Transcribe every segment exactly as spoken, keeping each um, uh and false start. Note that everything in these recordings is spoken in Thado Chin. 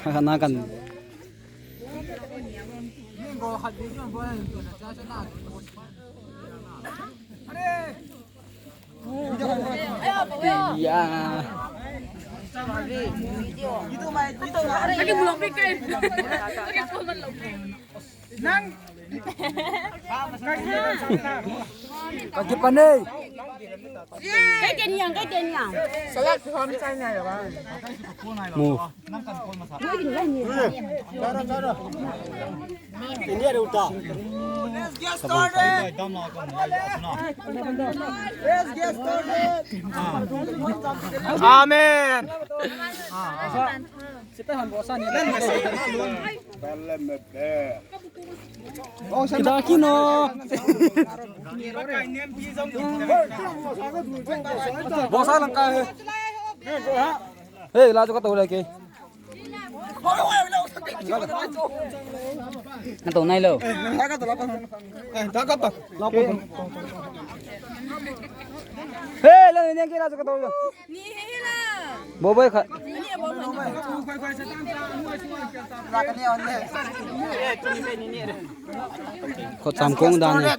Kana kan. Ya. Nang. Kaki panei. Kai teniang, kai teniang. Salak hom chai na ya ba. Mu. Let's get started. Let's get started. Amen. Kita kino. Bosa lang ka. Hey, la tu ka to le ke. Nato nai lo. Hey, la ni ke la tu ka to. Ni he he la. Bo bo kha. Ni bo bo. Kho cham kong dan ni.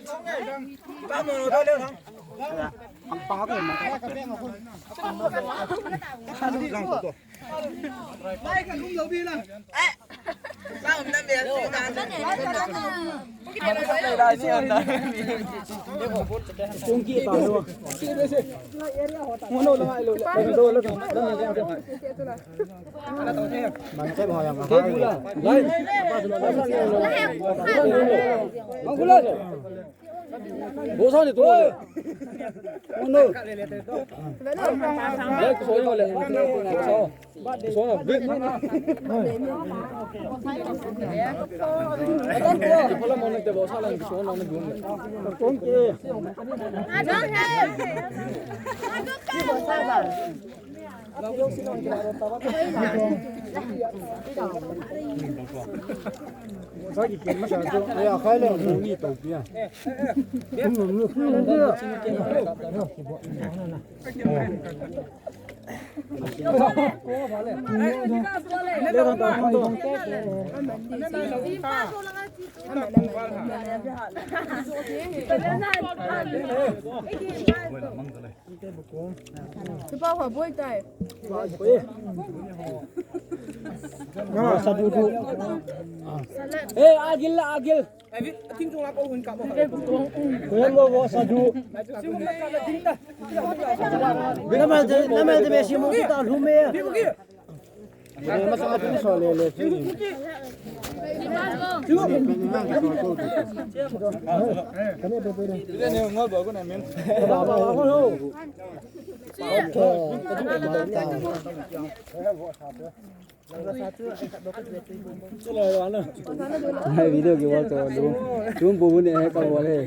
Bosa ni tu. Uno. Dai, kuso ni le. Kuso. Kuso na. Bit. Pala mo na te bosa lang kuso na na dun. Kung ki. Kipa kho boi tai. Sadu du. Eh, agil la, agil. Kuyan wo wo sadu. Nama de, nama de besi mo kita lume. Hai video ki wall to lu. Tum bu bu ne hai ka wall hai.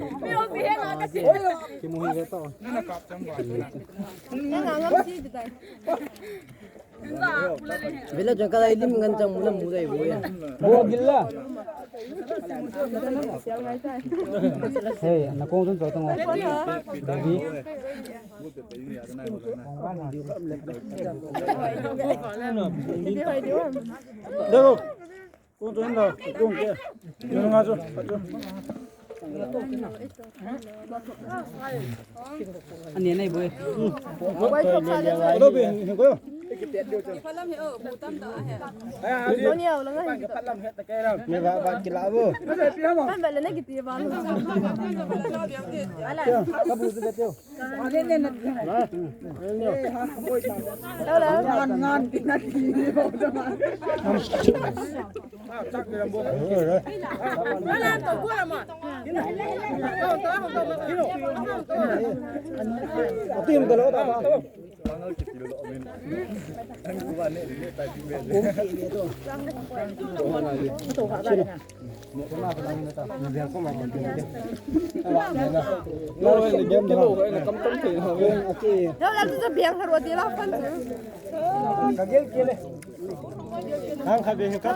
Ki mu hi to. Vela jang ka lai lim ngan jang mula mula ibu ya. Bo gilla. Hey, na kong tun to tong. Baby. Dero. Kung tun da, kung ke. Yung nga so. Ani nai boy. Ado be, ni ko. Ni ba ba kila bo. Kan ba le na kiti ba. Ala. Ka bu tu be teo.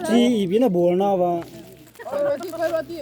Chi ipi na bolna ba. Koi roti, koi roti.